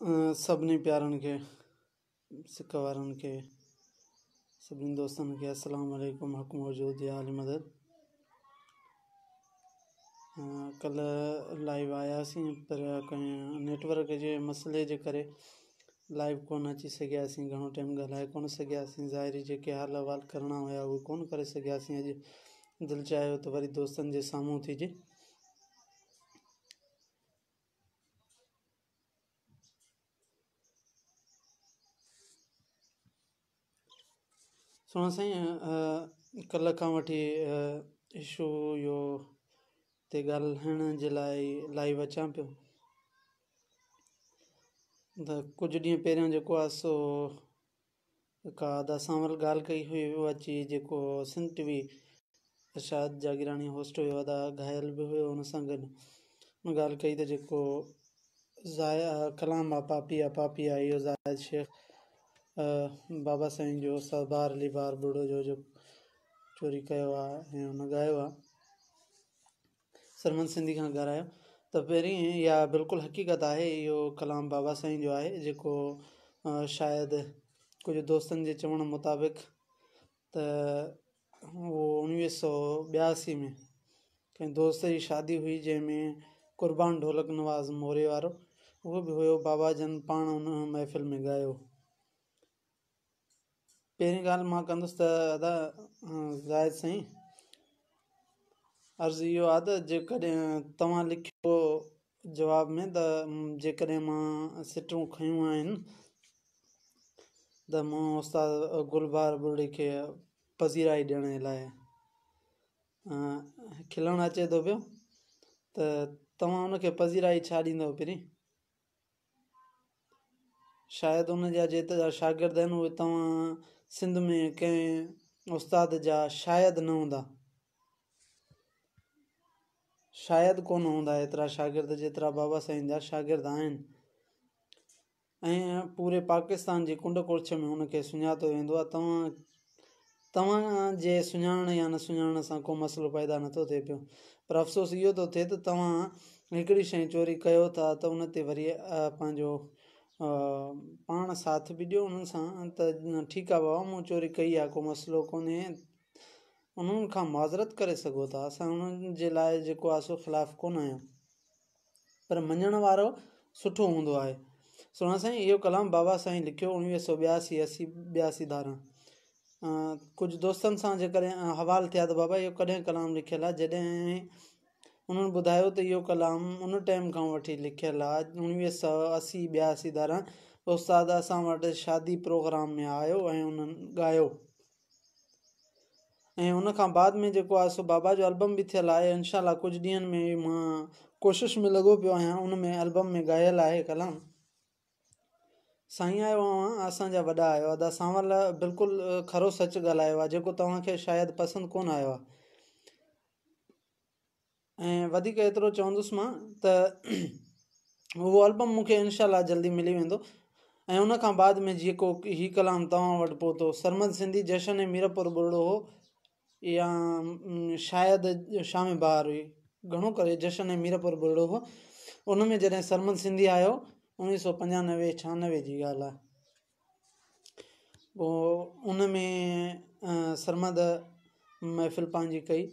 سڀني پيارن کي سڪ وارن کي سڀني دوستن کي السلام عليڪم حق موجود يا علي مدد ڪلهه لائيو آياسين پر ڪنهن نيٽورڪ جي مسئلي جي ڪري لائيو ڪونه اچي سگهياسين گهڻو ٽائيم ڳالهائي ڪونه سگهياسين ظاهري جيڪي حال احوال ڪرڻا هيا اهي ڪونه ڪري سگهياسين اڄ دل چاهيو ته وري دوستن جي سامهون ٿيجي سهڻا سائين ڪلهه کان وٺي اشو اهو تي ڳالهائڻ جي لاء لائيو اچان پيو ته ڪجهه ڏينهن پهريان جيڪو آهي سو ڪا ادا سانول ڳالهه ڪئي هئي اهو اچي جيڪو Sindh T V Irshad Jagirani host هيو ادا گهايل به هيو ان سان گڏ ان ڳالهه ڪئي ته جيڪو ڪلام آ پاپي آ پاپي آ اهو زاهد شيخ بابا سائين جو استاد بهار علي بهار ٻرڙو جو جو چوري ڪيو آ ۽ ان ڳايو آ سرمد سنڌي کان ڳارايو ته پهرين اها بلڪل حقيقت آهي اهو ڪلام بابا سائين جو آهي جيڪو شايد ڪجهه دوستن جي چوڻ مطابق ته اهو اڻويهه سو ٻياسي ۾ ڪنهن دوست جي شادي هئي جنهن ۾ قربان ڍولڪ نواز موري وارو اهو به هيو بابا جن پاڻ ان محفل ۾ ڳايو پهرين ڳالهه مان ڪندس ته ادا زاهد سائين عرض اهو آهي ته جيڪڏهن توهان لکيو جواب ۾ ته جيڪڏهن مان سٽون کنيون آهن ته مون استاد گل بهار ٻرڙي کي پذيرائي ڏيڻ جي لاء کلڻ اچي ٿو پيو ته توهان ان کي پذيرائي ڇا ڏيندؤ پهرين شايد ان جا جيترا شاگرد آهن اهي توهان سنڌ ۾ ڪنهن استاد جا شايد نه هوندا شايد ڪونه هوندا ايترا شاگرد جيترا بابا سائين جا شاگرد آهن ۽ پوري پاڪستان جي ڪنڊ ڪڙڇ ۾ هن کي سڃاتو ويندو آهي توهان توهان جي سڃاڻڻ يا نه سڃاڻڻ سان ڪو مسئلو پيدا نٿو ٿئي پيو پر افسوس اهو ٿو ٿئي ته توهان هڪڙي شيء چوري ڪيو ٿا ته ان تي وري پنهنجو پاڻ ساٿ به ڏيو انهن سان ته ٺيڪ آهي بابا مون چوري ڪئي آهي ڪو مسئلو ڪونهي انهن کان معذرت ڪري سگهو ٿا اسان انهن جي لاء جيڪو آهي سو خلاف ڪونه آهيون پر مڃڻ وارو سٺو هوندو آهي سهڻا سائين اهو ڪلام بابا سائين لکيو اڻويهه سو ٻياسي اسي ٻياسي ڌاران ڪجهه دوستن سان جيڪڏهن حوال ٿيا ته بابا اهو ڪڏهن ڪلام لکيل آهي جڏهن انهن ٻڌايو ته اهو ڪلام ان ٽائيم کان وٺي لکيل آهي اڻويهه سو اسي ٻياسي ڌاران استاد اسان وٽ شادي پروگرام ۾ آيو ۽ انهن ڳايو ۽ ان کان بعد ۾ جيڪو آهي سو بابا جو البم به ٿيل آهي انشاء الله ڪجهه ڏينهن ۾ مان ڪوشش ۾ لڳو پيو آهيان ان ۾ البم ۾ ڳايل آهي ڪلام سائين آهيو اوهان اسان جا وڏا آهيو ادا سانول بلڪل کرو سچ ڳالهايو آهي جيڪو توهان کي شايد پسند ڪونه آيو آهي ۽ وڌيڪ ايترو چوندس مان ته اهو البم مون کي انشاء الله جلدي ملي ويندو ۽ ان کان بعد ۾ جيڪو هي ڪلام توهان وٽ پهتو سرمد سنڌي جشن ميرپور ٻرڙو هو يا شايد شام بهار هئي گهڻو ڪري جشن ميرپور ٻرڙو هو ان ۾ جڏهن سرمد سنڌي آيو اڻويهه سو پنجانوي ڇهانوي جي ڳالهه آهي پوء ان ۾ سرمد محفل پنهنجي ڪئي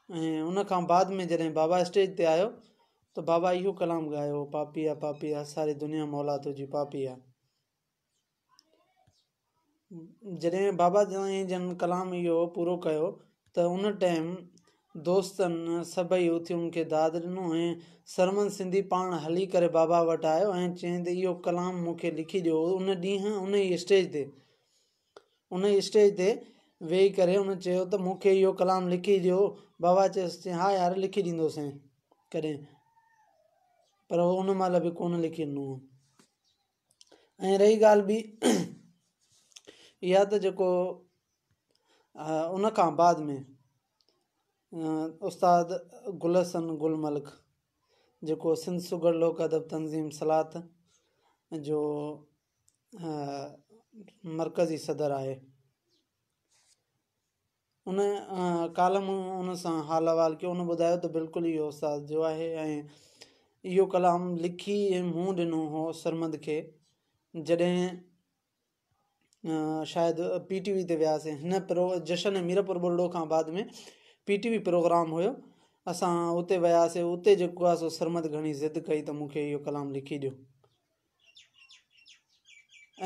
۽ ان کان بعد ۾ جڏهن بابا اسٽيج تي آيو ته بابا اهو ڪلام ڳايو پاپي آ پاپي آ ساري دنيا مولا تنهنجي پاپي آ جڏهن بابا سائين جن ڪلام اهو پورو ڪيو ته ان ٽائيم دوستن سڀئي اٿي ان کي داد ڏنو ۽ سرمد سنڌي پاڻ هلي ڪري بابا وٽ آيو ۽ چيائين ته اهو ڪلام مون کي لکي ڏيو ان ڏينهن ان ئي اسٽيج تي ان ئي اسٽيج تي ويهي ڪري ان چيو ته مون کي اهو ڪلام لکي ڏيو بابا چيس ها يار لکي ڏيندوسين ڪڏهن پر هو ان مهل به ڪونه لکي ڏنو ۽ رهي ڳالهه ٻي اها ته جيڪو ان کان بعد ۾ استاد گل حسن گل ملڪ جيڪو سنڌ سگهڙ لوڪ ادب تنظيم سلات جو مرڪزي صدر آهي ان ڪالهه مون ان سان حال احوال ڪيو ان ٻڌايو ته بلڪل اهو استاد جو آهي ۽ اهو ڪلام لکي مون ڏنو هو سرمد کي جڏهن شايد پي ٽي وي تي وياسين هن پرو جشن ميرپور ٻرڙو کان بعد ۾ پي ٽي وي پروگرام هيو اسان اتي وياسين اتي جيڪو آهي سو سرمد گهڻي ضد ڪئي ته مون کي اهو ڪلام لکي ڏيو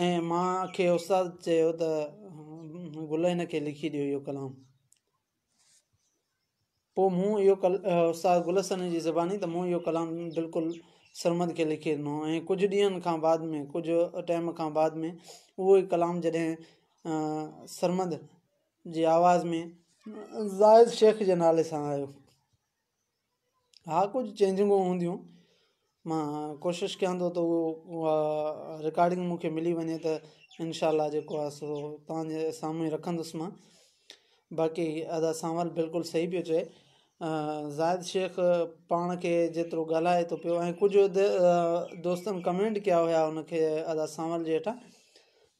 ۽ مان کي استاد چيو ته گل هن کي لکي ڏيو اهو ڪلام پوء مون اهو استاد گل حسن جي زباني ته مون اهو ڪلام بلڪل سرمد کي لکي ڏنو ۽ ڪجهه ڏينهن کان بعد ۾ ڪجهه ٽائيم کان بعد ۾ اهو ئي ڪلام جڏهن سرمد جي آواز ۾ زاهد شيخ جي نالي سان آيو. ها ڪجهه چينجنگون هونديون مان ڪوشش ڪيان ٿو ته اها رڪارڊنگ مون کي ملي وڃي ته انشاء الله جيڪو آهي سو توهان جي سامهون ئي رکندس مان باقي ادا سانول بلڪل صحيح پيو چئي زاهد شيخ پاڻ کي جيترو ڳالهائي ٿو پيو ۽ ڪجهه دوستن ڪمينٽ ڪيا هيا ان کي ادا سانول جي هيٺان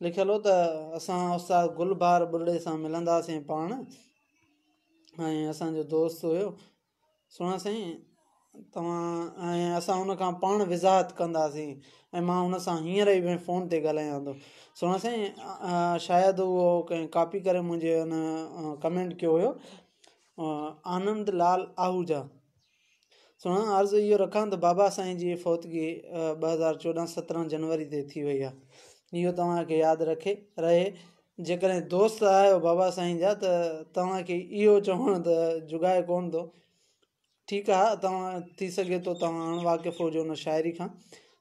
لکيل هو ته اسان استاد گل بهار ٻرڙي سان ملنداسين پاڻ ۽ اسان جو دوست هيو سهڻا سائين توهان ۽ اسان ان کان پاڻ وضاحت ڪنداسين ۽ مان ان سان هينئر ئي فون تي ڳالهايان ٿو سهڻا سائين شايد اهو ڪنهن ڪاپي ڪري منهنجي ان ڪمينٽ ڪيو هيو آنند لال آهوجا سهڻا عرض اهو رکان ته بابا سائين جي فوتگي 2014 17 جنوري تي ٿي وئي آهي اهو توهان کي ياد رکي رهي جيڪڏهن دوست آهيو بابا سائين جا ته توهان کي اهو چوڻ ته جڳائي ڪونه ٿو. ٺيڪ آ توهان ٿي سگهي ٿو توهان اڻ واقف هجو ان شاعري کان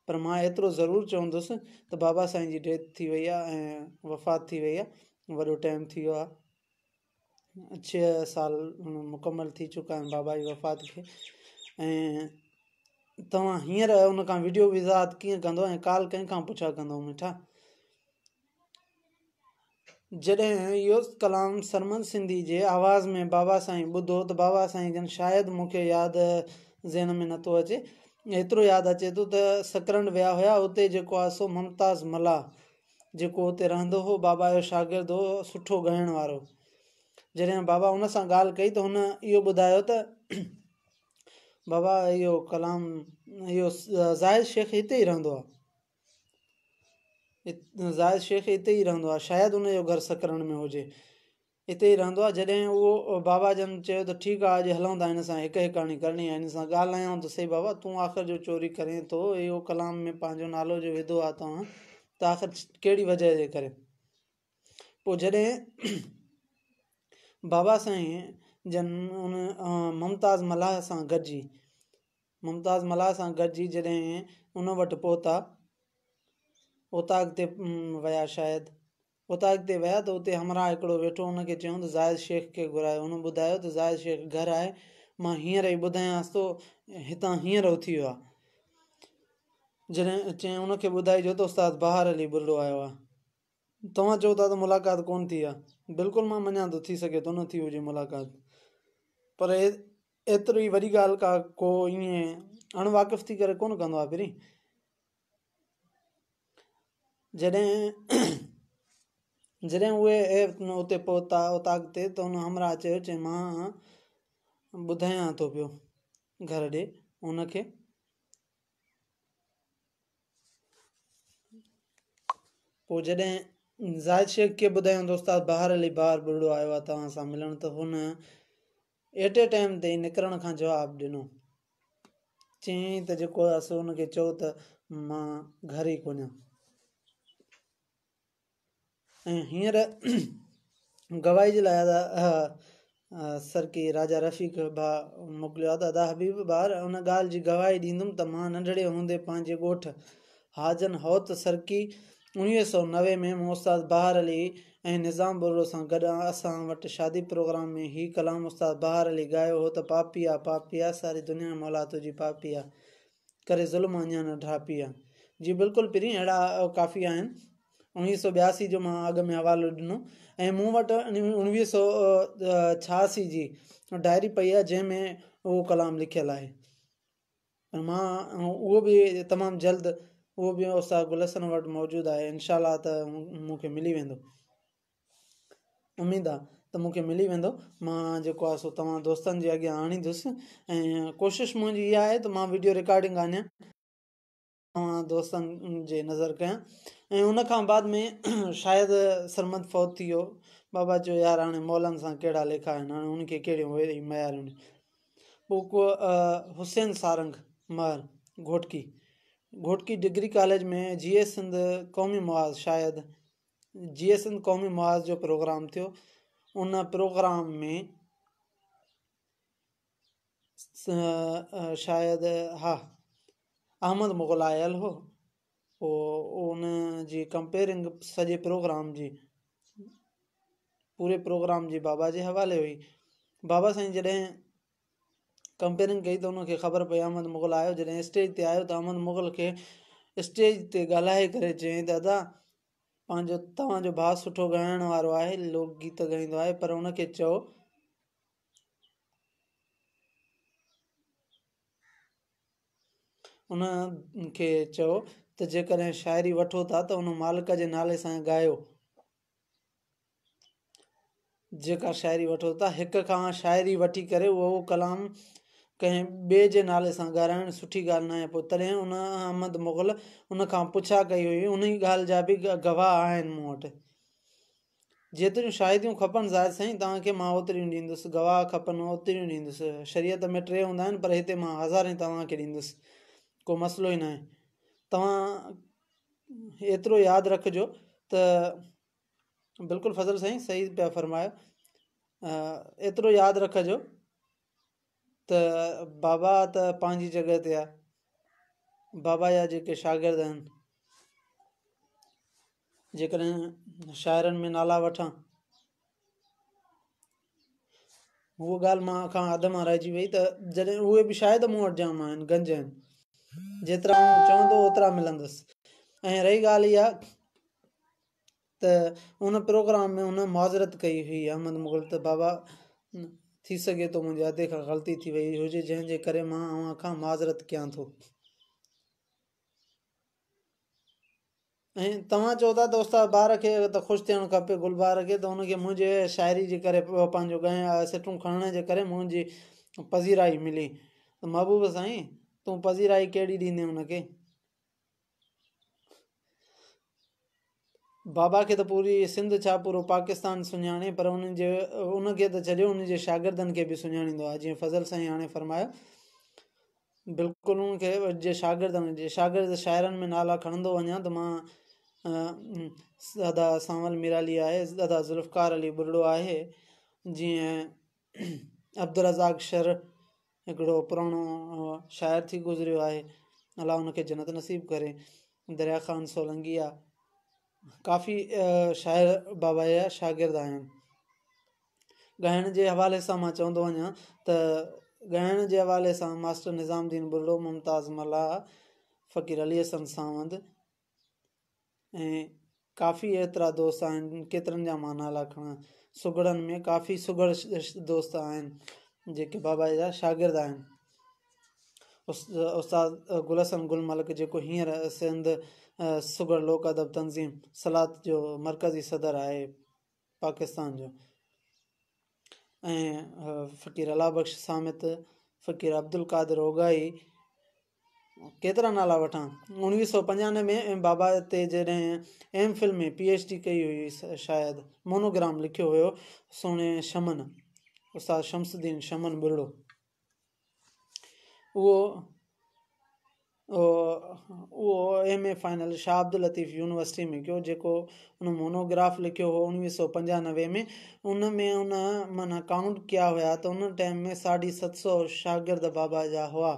پر مان ايترو ضرور چوندس ته بابا سائين جي ڊيٿ ٿي وئي آ ۽ وفات ٿي وئي آ وڏو ٽائيم ٿي ويو آ ڇهه سال مڪمل ٿي چڪا آهن بابا جي وفات کي ۽ توهان هينئر ان کان وڊيو وضاحت ڪيئن ڪندو ۽ ڪال ڪنهن کان پڇا ڪندو مٺا. جڏهن اهو ڪلام سرمد سنڌي جي آواز ۾ بابا سائين ٻڌو ته بابا سائين جن شايد مون کي ياد ذهن ۾ نٿو اچي ايترو ياد اچي ٿو ته سڪرنڊ ويا هيا اتي جيڪو آهي سو ممتاز ملاح جيڪو اتي رهندو هو بابا جو شاگرد هو سٺو ڳائڻ وارو جڏهن بابا ان سان ڳالهه ڪئي ته هن اهو ٻڌايو ته بابا اهو ڪلام اهو زاهد شيخ هتي ئي رهندو آهي زاهد شيخ اتي ئي رهندو آهي شايد ان جو گهر سڪرنڊ ۾ هجي اتي ئي رهندو آهي جڏهن اهو بابا جن چيو ته ٺيڪ آهي اڄ هلون ٿا هن سان هڪ هڪاڻي ڪرڻي آهي هن سان ڳالهايون ته سهي بابا تون آخر جو چوري ڪرين ٿو اهو ڪلام ۾ پنهنجو نالو جو وڌو آهي توهان ته آخر ڪهڙي وجه جي ڪري پوء جڏهن بابا سائين جن ان ممتاز ملاح سان گڏجي ممتاز ملاح سان گڏجي جڏهن ان وٽ پهتا، اوطاق تي ويا شايد اوطاق تي ويا ته اتي همراهه هڪڙو ويٺو ان کي چيائون ته زاهد شيخ کي گهرايو هن ٻڌايو ته زاهد شيخ گهر آهي مان هينئر ئي ٻڌايانس ٿو هتان هينئر اٿي ويو آهي جڏهن چيائين ان کي ٻڌائجو ته استاد بهار علي ٻرڙو آيو آهي. توهان چئو ٿا ته ملاقات ڪونه ٿي آهي بلڪل مان مڃان ٿو ٿي سگهي ٿو نه ٿي هجي ملاقات پر ايتري وڏي ڳالهه ڪا ڪو ائين اڻ واقف ٿي ڪري ڪونه ڪندو آهي پرين جڏهن جڏهن اهي اتي پهتا اوطاق تي ته ان همراهه چيو چي مان ٻڌايان ٿو پيو گهر ڏي ان کي پوء جڏهن زاهد شيخ کي ٻڌايائون ته استاد بهار علي بهار ٻرڙو آيو آهي توهان سان ملڻ ته هن ايٽ اي ٽائيم تي ئي نڪرڻ کان جواب ڏنو. چيائين ته جيڪو آهي سو ان کي چئو ته مان گهر ئي ڪونهيان. ۽ هينئر گواهي جي لاء ادا سرڪي راجا رفيق ڀاء موڪليو آهي ته ادا حبيب بهار ان ڳالهه جي گواهي ڏيندم ته مان ننڍڙي هوندي پنهنجي ڳوٺ حاجن هوت سرڪي 1990 ۾ مون استاد بهار علي ۽ نظام ٻرڙو سان گڏ اسان وٽ شادي پروگرام ۾ هي ڪلام استاد بهار علي ڳايو هو ته پاپي آ پاپي آ ساري دنيا مولا تنهنجي پاپي آ ڪري ظلم اڃا نه ڍاپي آ. جي بلڪل پرين اهڙا ڪافي آهن. 1982 جو مان اڳ ۾ حوالو ڏنو ۽ مون وٽ 1986 جي ڊائري پئي آهي جنهن ۾ اهو ڪلام لکيل آهي پر مان اهو به تمام جلد اهو به استاد گل حسن وٽ موجود آهي انشاء الله ته مون کي ملي ويندو. اميد آ ته مون کي ملي ويندو مان جيڪو آهي سو توهان دوستن جي اڳيان آڻيندس ۽ ڪوشش منهنجي اها آهي ته مان ويڊيو رڪارڊنگ آڻيان توهان دوستن جي نظر ڪيان ۽ ان کان بعد ۾ شايد سرمد فوت ٿي ويو بابا چيو يار هاڻي مئلن سان ڪهڙا ليکا آهن هاڻي ان کي ڪهڙيون ويهي مياريون پوء ڪو حسين سارنگ مهر گهوٽڪي گهوٽڪي ڊگري ڪاليج ۾ جيئي سنڌ قومي محاذ شايد جيئي سنڌ قومي محاذ جو پروگرام ٿيو ان پروگرام ۾ شايد ها احمد مغل آيل هو پوء ان جي ڪمپيئرنگ سڄي پروگرام جي پوري پروگرام جي بابا جي حوالي هئي بابا سائين جڏهن ڪمپيئرنگ ڪئي ته ان کي خبر پئي احمد مغل آيو جڏهن اسٽيج تي آيو ته احمد مغل کي اسٽيج تي ڳالهائي ڪري چيائين ته ادا پنهنجو توهان جو ڀاء سٺو ڳائڻ وارو آهي لوڪ گيت ڳائيندو آهي پر ان کي چئو ان کي چئو ته جيڪڏهن شاعري وٺو ٿا ته ان مالڪ جي نالي سان ڳايو جيڪا شاعري وٺو ٿا هڪ کان شاعري وٺي ڪري اهو ڪلام ڪنهن ٻئي جي نالي سان ڳارائڻ سٺي ڳالهه ناهي پوء تڏهن ان احمد مغل ان کان پڇا ڪئي هئي انهي ڳالهه جا به گواهه آهن مون وٽ جيتريون شاهديون کپن زاهد سائين توهان کي مان اوتريون ڏيندس گواهه کپن اوتريون ڏيندس شريعت ۾ ٽي هوندا آهن پر هتي مان هزارين توهان کي ڏيندس ڪو مسئلو ئي ناهي توهان ايترو ياد رکجو ته بلڪل فضل سائين صحيح پيا فرمايو ايترو ياد رکجو ته بابا ته پنهنجي جڳهه تي آ بابا جا جيڪي شاگرد آهن جيڪڏهن شاعرن ۾ نالا وٺان هوء ڳالهه مان کان اڌ مان رهجي وئي ته جڏهن اهي به شايد مون وٽ جام آهن گنج آهن جيترا آئون چوندو اوترا ملندس ۽ رهي ڳالهه اها ته ان پروگرام ۾ هن معذرت ڪئي هئي احمد مغل ته بابا ٿي سگهي ٿو منهنجي ادي کان غلطي ٿي وئي هجي جنهن جي ڪري مان اوهان کان معذرت ڪيان ٿو. ۽ توهان چئو ٿا ته استاد بهار کي ته خوش ٿيڻ کپي گل بهار کي ته ان کي منهنجي شاعري جي ڪري پنهنجو ڳائڻ سٽون کڻڻ جي ڪري منهنجي پذيرائي ملي ته محبوب سائين تون پذيرائي ڪهڙي ڏيندين ان کي بابا کي ته پوري سنڌ ڇا پورو پاڪستان سڃاڻي پر ان جي ان کي ته ڇڏيو ان جي شاگردن کي به سڃاڻيندو آهي جيئن فضل سائين هاڻي فرمايو بلڪل ان کي جي شاگردن جي شاگرد شاعرن ۾ نالا کڻندو وڃان ته مان ادا سانول ميرالي آهي ادا ذوالفقار علي ٻرڙو آهي جيئن عبدالرزاق شر هڪڙو پراڻو شاعر ٿي گذريو آهي الله ان کي جنت نصيب ڪري دريا خان سولنگي آ ڪافي شاعر بابا جا شاگرد آهن ڳائڻ جي حوالي سان مان چوندو وڃان ته ڳائڻ جي حوالي سان ماسٽر نظام الدين ٻرڙو، ممتاز ملاح، فقير علي حسن ساوند ۽ ڪافي ايترا دوست آهن ڪيترن جا مان نالا کڻان سگهڙن ۾ ڪافي سگهڙ دوست آهن جيڪي بابا جا شاگرد آهن استاد گل حسن گل ملڪ جيڪو هينئر سنڌ سگهڙ لوڪ ادب تنظيم سلات جو مرڪزي صدر آهي پاڪستان جو ۽ فقير الله بخش صامت، فقير عبدالقادر اوڳاهي ڪيترا نالا وٺان اڻويهه سو پنجانوي ۾ بابا تي جڏهن M Phil ۾ P H D ڪئي هئي شايد مونوگرام لکيو هيو سهڻي شمن استاد شمس الدين شمن ٻرڙو اهو اهو M A final Shah Abdul Latif university ۾ ڪيو جيڪو ان مونوگراف لکيو هو اڻويهه سو پنجانوي ۾ ان ۾ ان معنيٰ ڪائونٽ ڪيا هيا ته ان ٽائيم ۾ ساڍي ست سو شاگرد بابا جا هئا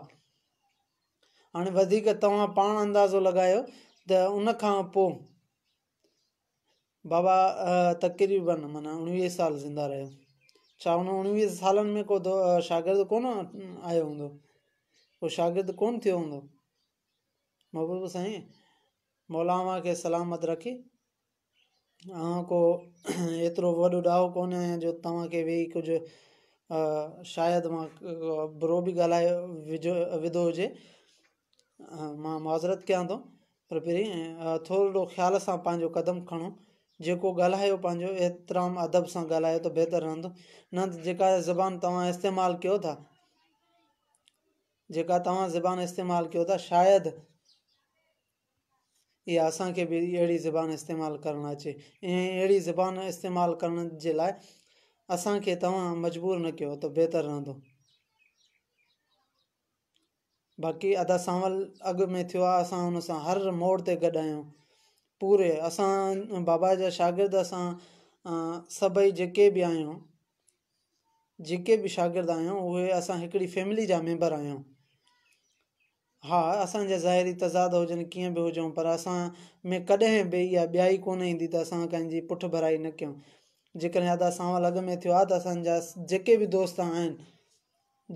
هاڻي وڌيڪ توهان پاڻ اندازو لڳايو ته ان کان پوء بابا تقريبن معنيٰ اڻويهه سال زنده رهيو. ڇا ان اڻويهه سالن ۾ ڪو شاگرد ڪونه آيو هوندو؟ ڪو شاگرد ڪونه ٿيو هوندو؟ محبوب سائين مولا اوهان کي سلامت رکي. آئون ڪو ايترو وڏو ڏاهو ڪونه آهيان جو توهان کي ويهي ڪجهه شايد مان برو به ڳالهائي وڌو هجي. مان معذرت ڪيان ٿو پر پهرين ٿورڙو خيال سان پنهنجو قدم کڻو جيڪو ڳالهايو پنهنجو احترام ادب سان ڳالهايو ته بهتر رهندو نه ته جيڪا زبان توهان استعمال ڪيو ٿا جيڪا توهان زبان استعمال ڪيو ٿا شايد اها اسان کي به اهڙي زبان استعمال ڪرڻ اچي ۽ اهڙي زبان استعمال ڪرڻ جي لاء اسان کي توهان مجبور نه ڪيو ته بهتر رهندو. باقي ادا سانول اڳ ۾ ٿيو آ اسان ان سان هر موڙ تي گڏ آهيون پوري اسان بابا جا شاگرد اسان سڀئي جيڪي به آهيون جيڪي به شاگرد آهيون اهي اسان هڪڙي فيملي جا ميمبر آهيون ها اسان جا ظاهري تضاد هجن ڪيئن به هجون پر اسان ۾ ڪڏهن به اها ٻيائي ڪونه ايندي ته اسان ڪنهن جي پٺ ڀرائي نه ڪيون جيڪڏهن ادا سانول اڳ ۾ ٿيو آ ته اسان جا جيڪي به دوست آهن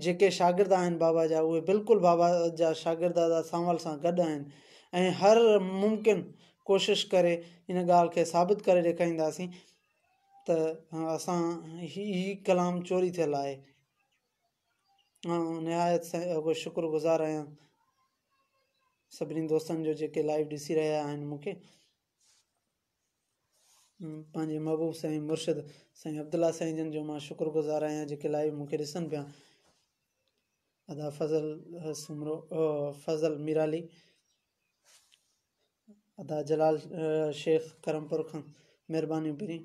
جيڪي شاگرد آهن بابا جا اهي بلڪل بابا جا شاگرد ادا سانول سان گڏ آهن ۽ هر ممڪن ڪوشش ڪري ان ڳالهه کي ثابت ڪري ڏيکارينداسين ته اسان هي ڪلام چوري ٿيل آهي آئون نهايت شڪر گذار آهيان سڀني دوستن جو جيڪي لائيو ڏسي رهيا آهن مون کي پنهنجي محبوب سائين مرشد سائين عبدالله سائين جن جو مان شڪر گذار آهيان جيڪي لائيو مون کي ڏسن پيا ادا فضل سومرو فضل ميرالي ادا جلال شيخ ڪرمپور کان مهربانيون پرين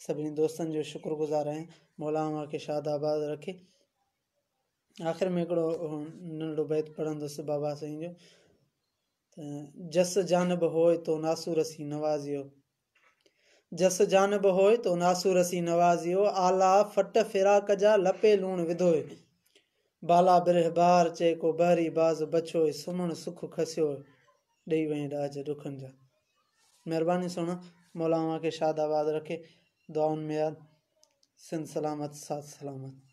سڀني دوستن جو شڪر گذار آهيان مولا اوهان کي شاد آباد رکي آخر ۾ هڪڙو ننڍڙو بيت پڙهندس بابا سائين جو ته جس جانب هوء تو ناسور سين نوازيو. جس جانب هوء تو ناسور سين نوازيو، آلا ڦٽ فراق جا لپي لوڻ وڌوء. بالا برهه بار چئي ڪو بحري باز بڇوء، سمهڻ سک کسيوء ڏئي وئين ڏاج ڏکن جا. مهرباني سهڻا مولا اوهان کي شاد آباد رکي دعائن ۾ ياد سنڌ سلامت ساٿ سلامت.